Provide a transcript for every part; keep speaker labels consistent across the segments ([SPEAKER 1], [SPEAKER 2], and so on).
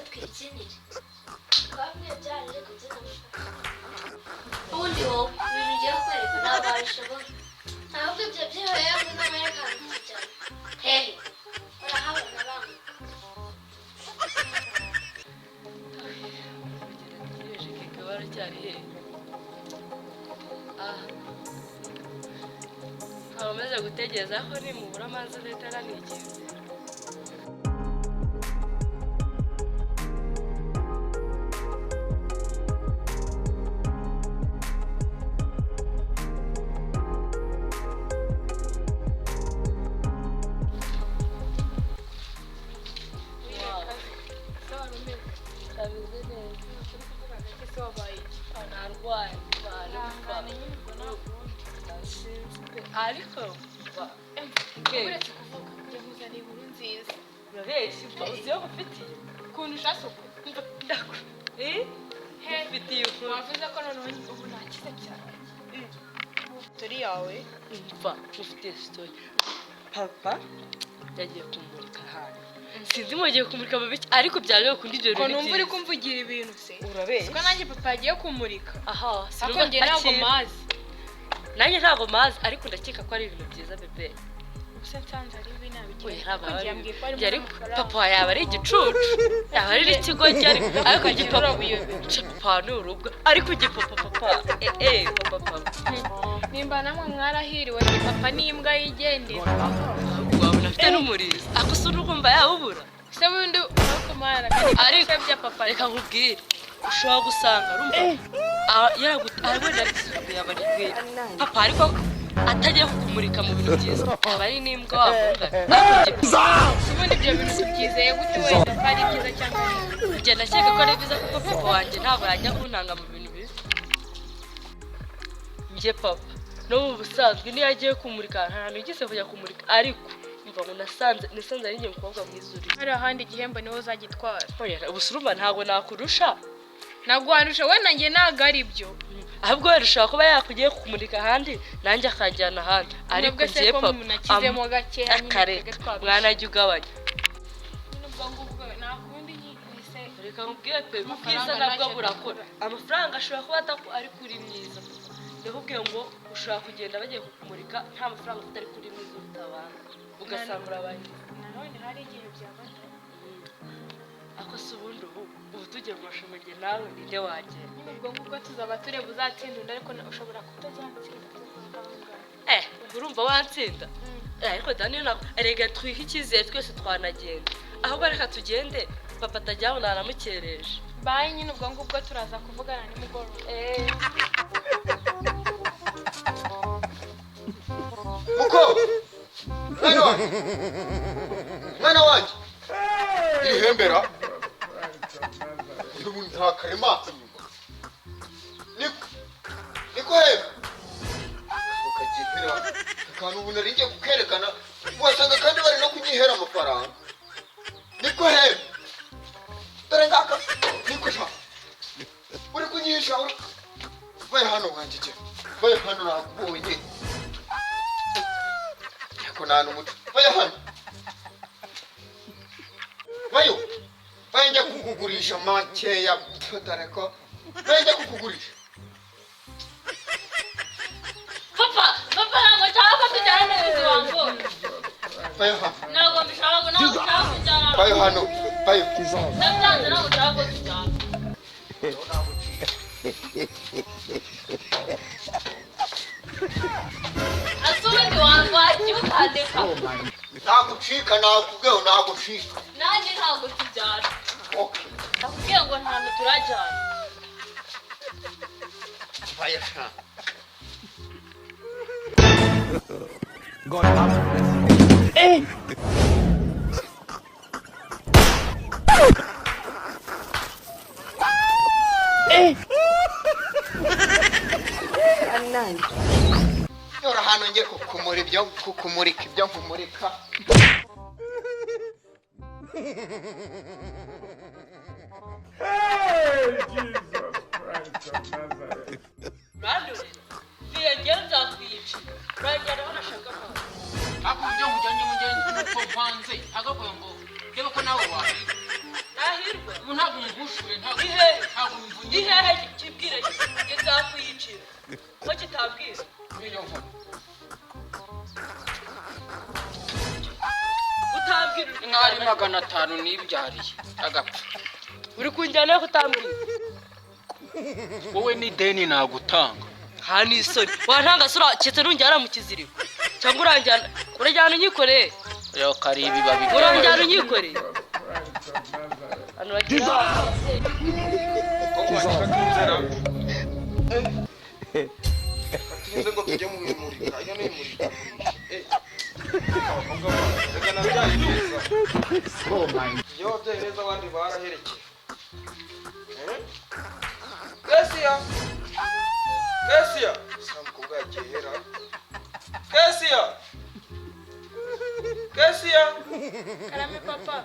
[SPEAKER 1] Twese twibyinire. Twabwiye byarire kubyina. Ubundi wowe ibintu ugiye kwereka ntabwo wabishobora. Ahubwo ibyo byihoreye, ngwino mwereke ahantu tujyana. Hehe, urahabona bamwe.
[SPEAKER 2] Urugero ntegereje keke, baracyari hehe? Ah, nkaba maze gutegereza ko nimubura amazi leta nikinze. Ameze neza. Narwaye.
[SPEAKER 3] Ihangane nyine, ubwo nta kundi.
[SPEAKER 2] Nashinzwe ariko mva ke.
[SPEAKER 3] Uretse kuvuga, njye nkuzaniye inkuru nziza.
[SPEAKER 2] Urabeshya. Umva, uzi iyo ngufitiye?
[SPEAKER 3] Ukuntu ushatse uko.
[SPEAKER 2] Umva, ndaku eh
[SPEAKER 3] He.
[SPEAKER 2] Ngufitiye ukuri.
[SPEAKER 3] Wavuze ko noneho ubu nakize cyane. Story yawe.
[SPEAKER 2] Umva, ngufitiye story. Papa yagiye kumurika ahantu, sinzi mugiye kumurika mu biki, ariko byari kundi ibyo
[SPEAKER 3] Ko
[SPEAKER 2] bintu
[SPEAKER 3] numva uri
[SPEAKER 2] byiza.
[SPEAKER 3] kumvugira ibintu se?
[SPEAKER 2] Urabeshya.
[SPEAKER 3] Siko nanjye papa yagiye kumurika.
[SPEAKER 2] Aha.
[SPEAKER 3] Ariko njye ntabwo mazi.
[SPEAKER 2] Nanjye ntabwo mazi, ariko ndakeka ko ari ibintu byiza, bébé.
[SPEAKER 3] Ubuse nsanze ari bibi nabigira?
[SPEAKER 2] Oya, ntabwo
[SPEAKER 3] Ariko
[SPEAKER 2] aba
[SPEAKER 3] njye
[SPEAKER 2] ari
[SPEAKER 3] yambwiye ko harimo
[SPEAKER 2] yari
[SPEAKER 3] n'amafaranga.
[SPEAKER 2] Papa yaba ari igicucu, yaba ari n'ikigoryi, ariko igipapa
[SPEAKER 3] Urabuyobewe.
[SPEAKER 2] Papa ni urubwa, ariko igipapa, papa, eh eh, papa, papa.
[SPEAKER 3] Nimba namwe mwarahiriwe, ni papa n'imbwa yigendera.
[SPEAKER 2] Ahubwo wabona afite n'umurizo, ako se urumva yawubura?
[SPEAKER 3] Se bundi ariko mara kandi
[SPEAKER 2] Ariko
[SPEAKER 3] bya papa.
[SPEAKER 2] Reka nkubwire, ushobora gusanga urumva wenda isuku yaba ari rwera papa, ariko atagiye kukumurika mu bintu byiza, aba ari n'imbwa wamugana, ariko igipapa.
[SPEAKER 3] Ubundi ibyo bintu tubyizeye gute wenda ko ari byiza cyangwa bibi?
[SPEAKER 2] Njye ndakeka ko ari byiza, kuko papa wanjye ntabwo yajya kuntanga mu bintu bibi. Njye papa no mu busanzwe niyo agiye kumurika, nta hantu yigeze kujya kumurika, ariko umva ngo nasanze ari njye mukobwa mwiza uri.
[SPEAKER 3] Hari ahandi igihembo niwe uzagitwara.
[SPEAKER 2] Oya, ubu urumva ntabwo nakurusha.
[SPEAKER 3] Ntabwo warusha wenda, njye ntabwo ari byo.
[SPEAKER 2] Ahubwo wenda ushobora kuba yakugiye kumurika ahandi, nanjye akanjyana ahandi, ariko
[SPEAKER 3] Nubwo se
[SPEAKER 2] njye
[SPEAKER 3] ko
[SPEAKER 2] papa
[SPEAKER 3] munakizemo gakeya nyine,
[SPEAKER 2] akareka.
[SPEAKER 3] twebwe twabishe.
[SPEAKER 2] Mwana, jya ugabanya.
[SPEAKER 3] Nyine ubwo ngubwo nta kundi nyine se.
[SPEAKER 2] Reka nkubwire pe,
[SPEAKER 3] Amafaranga
[SPEAKER 2] ubwiza nabwo
[SPEAKER 3] ntacyo
[SPEAKER 2] burakora. Amafaranga ashobora kuba ari kuri mwiza. Ndakubwiye ngo ushobora kugenda bagiye kukumurika nta mafaranga ufite, ariko uri mwiza uruta abantu, ugasanga urabaye.
[SPEAKER 3] Nanone hari igihe byaba.
[SPEAKER 2] Ako se ubundi ubu tugiye mu mashuri, njye nawe ninde wagenda?
[SPEAKER 3] Nyine ubwo ngubwo tuzaba tureba uzatsinda undi, ariko ushobora kutazatsinda.
[SPEAKER 2] Eh, urumva wantsinda? Eh, ariko dani ntabwo, erega twihe icyizere, twese twanagenda. Ahubwo reka tugende, papa atajyaho nanamukereje.
[SPEAKER 3] Bye nyine, ubwo ngubwo turaza kuvugana nimugoroba.
[SPEAKER 2] Eh.
[SPEAKER 4] Muko mwana wanjye, mwana wanjye, irihembera ubu nta karema inyuma. Niko, niko hembe ukagihera akantu ubu nari ngiye kukerekana, wasanga kandi bari no kunyihera amafaranga. Niko hembe, dore ngaka. Niko sha, uri kunyihisha, uri vayo hano wanjye, vayo hano, nakubonye, ariko nta n'umuco. Vayo hano, vayo, vayo, njya kukugurisha makeya, dore ko vayo njya kukugurisha.
[SPEAKER 2] Papa, papa, ntabwo nshaka ko tujyana n'umuzi wangu.
[SPEAKER 4] Vayo hano.
[SPEAKER 2] Ntabwo mbishaka, ntabwo nshaka kujyana.
[SPEAKER 4] Vayo hano, vayo.
[SPEAKER 2] Ndabyanze, ntabwo nshaka ko tujyana. Ase ubundi wagiye ukandeka?
[SPEAKER 4] Nagucika, nakubwiye, nagucika.
[SPEAKER 2] Nanjye ntabwo tujyana.
[SPEAKER 4] Okay.
[SPEAKER 2] Nakubwiye ngo nta hantu turajyana.
[SPEAKER 4] Vayo sha.
[SPEAKER 5] God have mercy.
[SPEAKER 4] Nyora hano njye kukumura ibyo kukumurika, ibyo nkumurika.
[SPEAKER 5] Hey, Jesus Christ of Nazareth.
[SPEAKER 2] Urandurira mviye, ngewe nzakwica, uranjyana aho nashaka hose.
[SPEAKER 6] Ariko uburyo nkujyanye mugenzi nuko mvanze agakuye ngo reba ko nawe wahirwa.
[SPEAKER 2] Nahirwe.
[SPEAKER 6] Ubu ntabwo ngushure, ntabwo
[SPEAKER 2] Ihe.
[SPEAKER 6] ntabwo mvunye.
[SPEAKER 2] Ihehe kibwire kizakwiyicira ko kitabwira.
[SPEAKER 6] Niyo nkuru.
[SPEAKER 2] Utambwira uri
[SPEAKER 6] Inka ari 500 nibyariye agapfa.
[SPEAKER 2] Uri kunjyana yo kutambwira.
[SPEAKER 6] Wowe n'ideni nagutanga.
[SPEAKER 2] Nta n'isoni wantanga sura keretse nunjyana mu kiziriko cyangwa uranjyana urajyana unyikoreye.
[SPEAKER 6] Yo kari ibibabi.
[SPEAKER 2] Uranjyana unyikoreye.
[SPEAKER 5] Christ of Nazareth.
[SPEAKER 2] Abantu bagira ababyeyi.
[SPEAKER 7] Tunyuze ngo tujye mu imurika, iyo ni imurikagurisha. Abakobwa bacu, reka nabyaye neza. Iyo wabyaye neza abandi baraherekeje. Eh? Kesiya! Kesiya! Sa mukobwa yagiye hera. Kesiya! Kesiya!
[SPEAKER 3] Karame papa.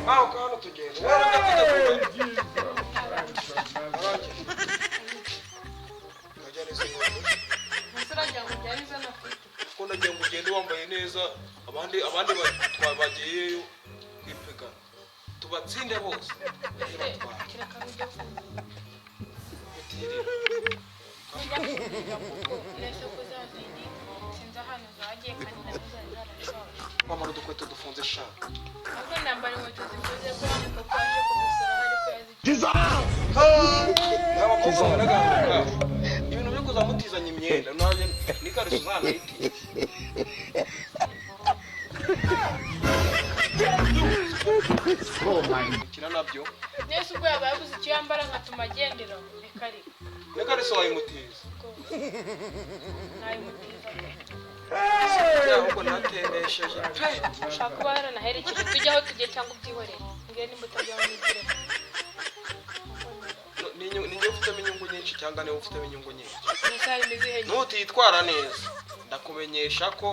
[SPEAKER 7] Aho ka hano tugenda. Waranga kujya kujya.
[SPEAKER 5] Jesus Christ of Nazareth.
[SPEAKER 7] Urajya neza iwawe.
[SPEAKER 3] Ese uragira ngo ujyane izo nafite?
[SPEAKER 7] Kuko ndagira ngo ugende wambaye neza, abandi bagiyeyo kwipigana tubatsinde bose ntibatware.
[SPEAKER 3] Kereka nujya kungura.
[SPEAKER 7] Mutirira.
[SPEAKER 3] Nujya kungurira kuko nese ko za zindi sinzi ahantu zagiye kandi nazo zari zarashaje.
[SPEAKER 7] Kwambara udukweto dufunze sha.
[SPEAKER 3] Ahubwo nambara inkweto zifunze ko wa mukobwa waje kudusura ariko yazigiye.
[SPEAKER 7] N'abakobwa baragaruka ibintu byo kuzamutizanya imyenda nanjye n'ikariso uzanayitiye. Gukina nabyo.
[SPEAKER 3] Nese ubwo yaba yabuze icyo yambara nkatuma agendera reka reka.
[SPEAKER 7] N'ikariso wayimutiza.
[SPEAKER 3] Nayimutiza.
[SPEAKER 7] Ahubwo natemesheje pe.
[SPEAKER 3] Ushaka kuba yaranaherekeje tujye aho tugiye cyangwa ubyihorere mbwira nimba utajya aho nigire.
[SPEAKER 7] Ni njye ufitemo inyungu nyinshi cyangwa niwe ufitemo inyungu nyinshi?
[SPEAKER 3] Nese harimo izihe nyungu?
[SPEAKER 7] Nutitwara neza ndakumenyesha ko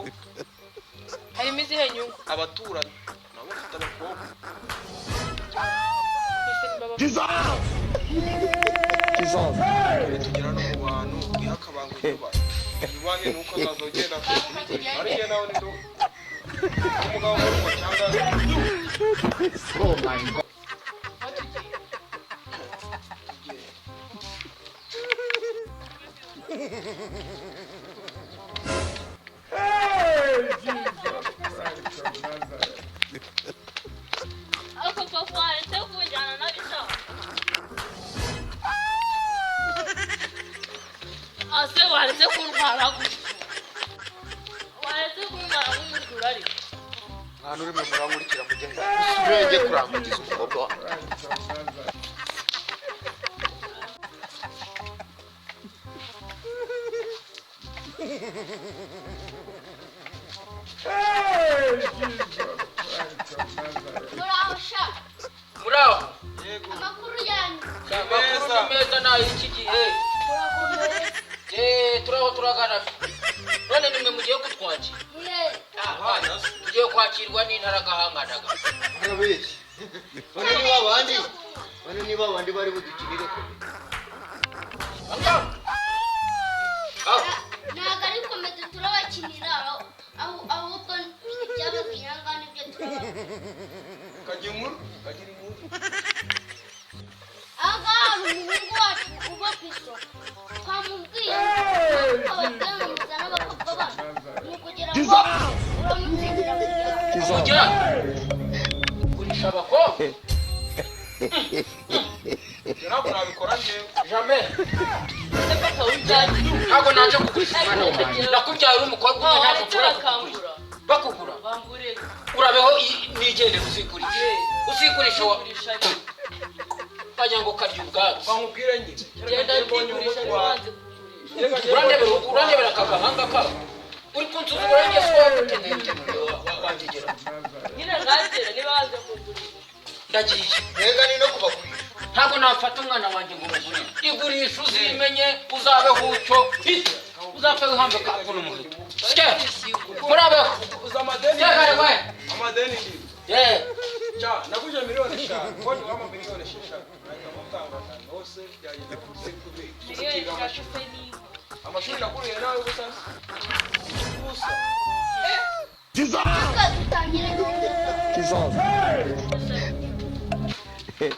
[SPEAKER 3] Harimo izihe nyungu?
[SPEAKER 7] abaturanyi nabo bafite abakobwa.
[SPEAKER 3] Nese niba bafite
[SPEAKER 7] Tugera no mu bantu wiha akabanga uyubahe yubahe nuko azaza ugenda ari njye nawe ni umugabo mu rugo cyangwa
[SPEAKER 3] aho tugiye.
[SPEAKER 7] Tugiye.
[SPEAKER 5] Hey, Jesus Christ of Nazareth.
[SPEAKER 1] Ako papa waretse kunjyana nabishaka. Ase waretse kuntwara gutya. Waretse kuntwara nk'umujura ariko.
[SPEAKER 4] Mwana urimo murankurikira mugenda usubire njye kurangugiza umukobwa wawe.
[SPEAKER 5] Christ of Nazareth. Hey, Jesus Christ of Nazareth.
[SPEAKER 1] Muraho sha.
[SPEAKER 6] Muraho.
[SPEAKER 7] Yego.
[SPEAKER 1] Amakuru yanyu.
[SPEAKER 6] Amakuru ni meza n'ay'iki gihe.
[SPEAKER 1] Murakomeye.
[SPEAKER 6] Eh, turaho turagana. None nimwe mugiye kutwakira?
[SPEAKER 1] Ye.
[SPEAKER 7] Abana se.
[SPEAKER 6] Tugiye kwakirwa n'intaragahanganaga.
[SPEAKER 4] Murabeshya. Bano ni babandi. Bano ni babandi bari budukinire comedy.
[SPEAKER 6] Anga. Ah,
[SPEAKER 1] Ntabwo ari comedy turabakinira ahubwo ibyababwira ngaho nibyo turababwira.
[SPEAKER 7] Kagira inkuru, kagira inkuru.
[SPEAKER 1] Aha ngaha hari umuhungu wacu uba ku isoko. Twamubwiye ko ababwira ngo muzane abakobwa banyu. Ni ukugira ngo uramutsindira kugira
[SPEAKER 6] kugira kugurisha abakobwa.
[SPEAKER 7] Ibyo ntabwo nabikora njyewe.
[SPEAKER 6] Jamais.
[SPEAKER 2] Ese papa ujyanye?
[SPEAKER 6] Ntabwo naje kugurisha umwana wanjye. Nakubyaye uri umukobwa umwe, ntabwo
[SPEAKER 2] Waretse
[SPEAKER 6] nshobora kukugurisha.
[SPEAKER 2] bakangura.
[SPEAKER 6] Bakugura.
[SPEAKER 2] Bangure.
[SPEAKER 6] Urabeho nigendere uzigurisha. Uzigurisha wa
[SPEAKER 2] Kugurisha.
[SPEAKER 6] wagira ngo karya ubwatsi.
[SPEAKER 7] Bankubwire nyine.
[SPEAKER 2] Genda
[SPEAKER 7] Mbonye
[SPEAKER 2] ndigurisha
[SPEAKER 7] umutwaro.
[SPEAKER 2] ntiwanze kugurisha.
[SPEAKER 6] Urandebera urandebera aka gahanga kawe. Uri kunsuzugura njye si wowe gukeneye wangegera.
[SPEAKER 2] Nyine ngagera niba wanze kugurisha.
[SPEAKER 6] Ndagiye.
[SPEAKER 4] Mbega ni no kubagurisha.
[SPEAKER 6] Ntabwo nafata umwana wanjye ngo umugurire. Igurisha uzimenye uzabeho utyo. Uzapfe wihambe kakuna umuheto. Sike. Murabeho.
[SPEAKER 7] Uzi amadeni.
[SPEAKER 6] Sike kare we.
[SPEAKER 7] Amadeni ndi.
[SPEAKER 6] Yeah.
[SPEAKER 7] Cya, naguje 5 miliyoni, mbonye wama 6 miliyoni, nahita mutanga hose byagenda kuri kubi.
[SPEAKER 3] Miliyoni eshatu se ni inka.
[SPEAKER 7] Amashuri nakuriye nawe ubusa. Ubusa.
[SPEAKER 1] ngo dutangire gahunda zacu.
[SPEAKER 5] Hey!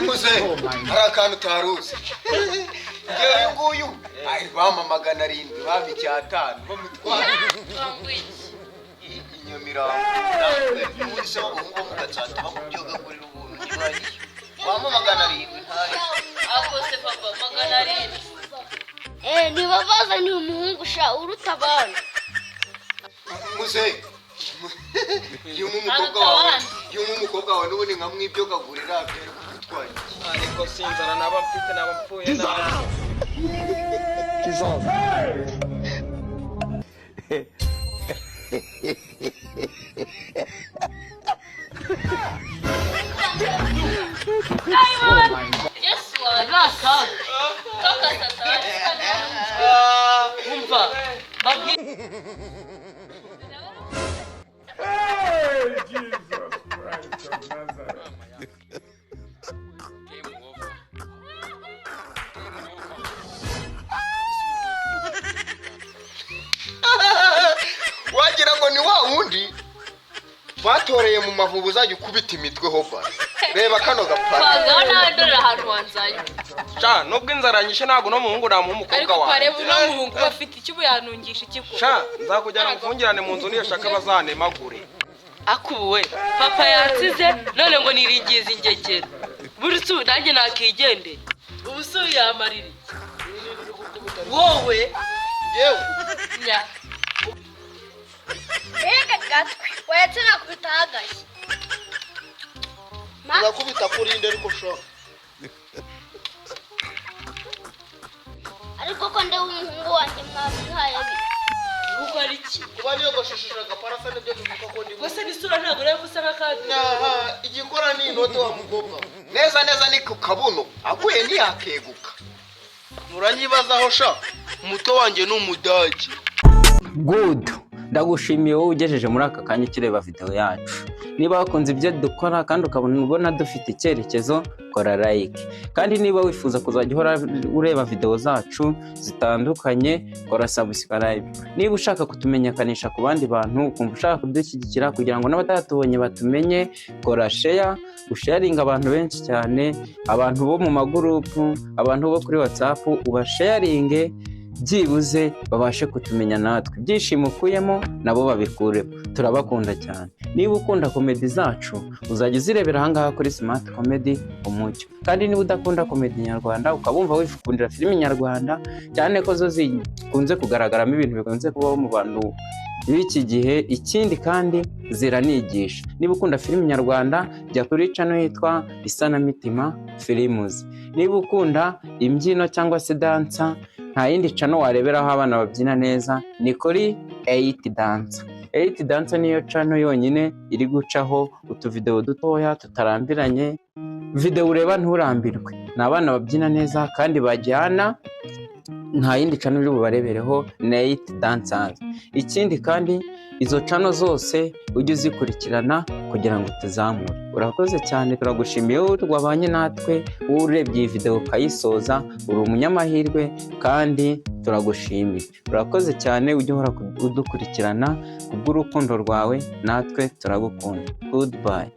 [SPEAKER 4] Muze hari akantu utaruzi. Ngewe uyu nguyu ari bampa 700, bampa 500, bamutwara i Nyamirambo. Ubundi se w'abahungu bo mu Gatsata bakubyogagurira ubuntu ntibagiye. Wampa 700 ntari.
[SPEAKER 2] Akose papa, 700.
[SPEAKER 1] Ntibabazaniye umuhungu sha uruta abana.
[SPEAKER 4] Muze iyo umukobwa wawe, iyo umukobwa wawe n'ubundi nkamwibyogagurira byari kugutwara iki?
[SPEAKER 7] Ariko sinzara naba mfite, naba mpfuye nabi.
[SPEAKER 2] Yesu wanjye, ni akaga kakasatani. Umva babwi.
[SPEAKER 5] Hey, Jesus Christ of Nazareth.
[SPEAKER 6] Game over. Game over.
[SPEAKER 4] Wagira ngo ni wa wundi batoreye mu mavubi uzajya ukubita imitwe hoba. Reba kano gapara.
[SPEAKER 2] Twagaho nawe, ndorera ahantu wanzanye.
[SPEAKER 7] Sha, nubwo inzara nyishe, ntabwo uno muhungu namuha umukobwa
[SPEAKER 3] Ariko
[SPEAKER 7] wanjye.
[SPEAKER 3] pareba uno muhungu, bafite icyo ubu yanungisha ikiko.
[SPEAKER 7] Sha, nzakujyana ngufungirane mu nzu, niyo shaka bazanemagure.
[SPEAKER 2] Akubuwe papa yansize none ngo niringize ingegera buri su nanjye nakigendeye. Ubu si uyamarira iki wowe?
[SPEAKER 4] Yewe.
[SPEAKER 2] Nya.
[SPEAKER 1] Mbega gatwe wahetse nakubita ahagashye.
[SPEAKER 4] Urakubita kurinde ariko sha.
[SPEAKER 1] Ariko ko ndeba umuhungu wanjye mwamwihaye bi.
[SPEAKER 2] Uko ari iki?
[SPEAKER 4] Kuba niyogoshesheje agaparasa nibyo bivuga ko ndi.
[SPEAKER 2] Gusa n'isura ntabwo ureba ko usa nk'akandi.
[SPEAKER 4] Aha igikora ni inote wa mukobwa we. Neza neza ni ku kabuno aguye ntiyakeguka.
[SPEAKER 7] Muranyibazaho sha, umuto wanjye ni umudage.
[SPEAKER 8] Good, ndagushimiye wowe ugejeje muri aka kanya ukireba video yacu. Niba wakunze ibyo dukora kandi ukabona ubona dufite icyerekezo, kora like. Kandi niba wifuza kuzajya uhora ureba video zacu zitandukanye, kora subscribe. Niba ushaka kutumenyekanisha ku bandi bantu, ukumva ushaka kudushyigikira kugira ngo n'abatatubonye batumenye, kora share, usharinga abantu benshi cyane, abantu bo mu magurupu, abantu bo kuri WhatsApp, ubasharinge byibuze babashe kutumenya natwe. Ibyishimo ukuyemo nabo babikuremo. Turabakunda cyane. Niba ukunda comedy zacu, uzajya uzirebera ahangaha kuri Smart Comedy Umucyo. Kandi niba udakunda comedy nyarwanda, ukaba wumva wikundira filimi nyarwanda, cyane ko zo zikunze kugaragaramo ibintu bikunze kubaho mu bantu b'iki gihe, ikindi kandi ziranigisha. Niba ukunda filimi nyarwanda, jya kuri channel yitwa Isanamitima Films. Niba ukunda imbyino cyangwa se dansa, nta yindi channel wareberaho abana babyina neza ni kuri 8 Dancer. 8 Dancer niyo channel yonyine iri gucaho utuvideo dutoya tutarambiranye, video ureba nturambirwe. Ni abana babyina neza kandi bajyana, nta yindi channel uri bubarebereho, ni 8 Dancers. Ikindi kandi izo channel zose ujye uzikurikirana kugira ngo tuzamure. Urakoze cyane, turagushimiye wowe wabanye natwe, wowe urebye iyi video ukayisoza, uri umunyamahirwe kandi turagushimiye. Urakoze cyane, ujye uhora udukurikirana kubw'urukundo rwawe, natwe turagukunda. Goodbye.